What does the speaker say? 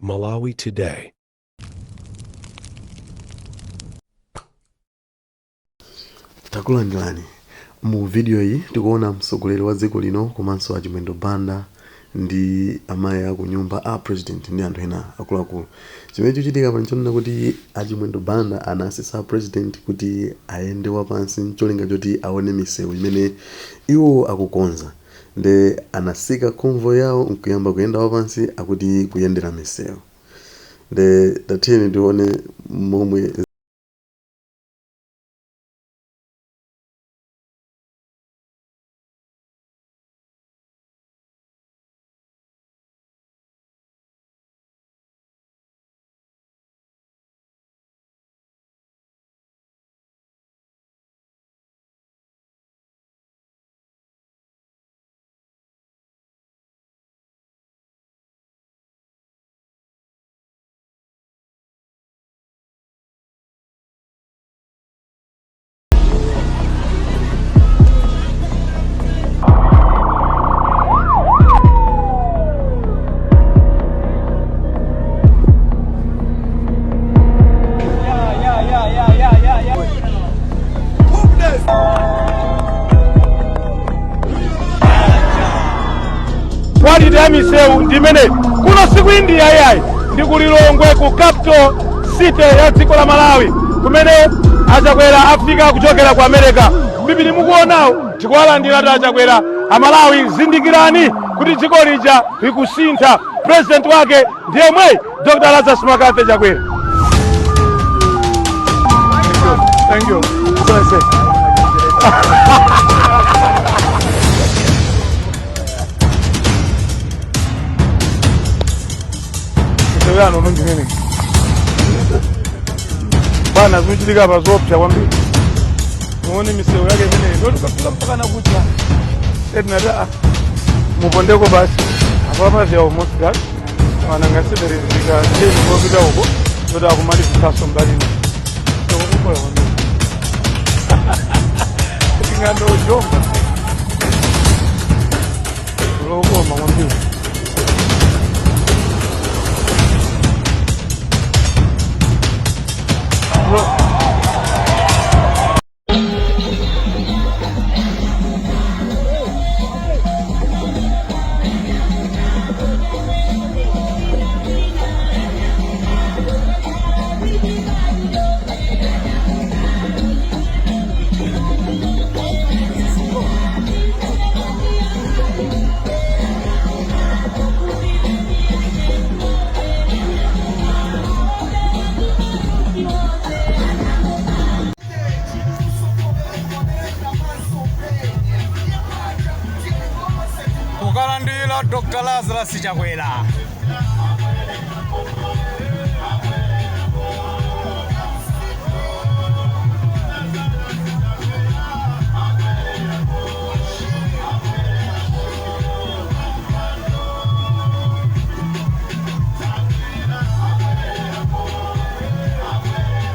Malawi Today. Takulandirani. Mu video iyi tikuona mtsogoleri wa dziko lino komanso a Chimwendo Banda ndi amayi akunyumba a president ndi anthu ena akuluakulu. Chimene chikuchitika pano nchonena kuti a Chimwendo Banda anasisa a president kuti ayende wapansi ncholinga choti aone misewu imene iwo akukonza. Nde anasika convoy yawo nkuyamba kuyenda wapansi akuti kuyendera misewu. Nde tatiyeni tione momwe Quality ya misewu ndi imeneyi. Kuno si ku India iyayi, ndi ku Lilongwe, ku capital city ya dziko la Malawi, kumene aChakwera afika kuchokera ku America. Mdipiti mukuonawo tikuwalandira aChakwera. Amalawi, zindikirani kuti dziko lija likusintha, president wake ndi yemweyi, Dr. Lazarus McCarthy Chakwera. Thank you. Thank you. Msewano nondimene bwana zikuchitika pa zoopsa kwambiri. Muone misewu yake imeneyi, ndoti ukafika mpaka nakucha etinati ah, mupondeko basi apapa they are almost done. Wanangasiberezika cheni kopita uko toti akumalizitsaso mbalino tokukola kwambiri tingandojomba lokoma kwambiri. Kukalandira Dr. Lazarus Chakwera.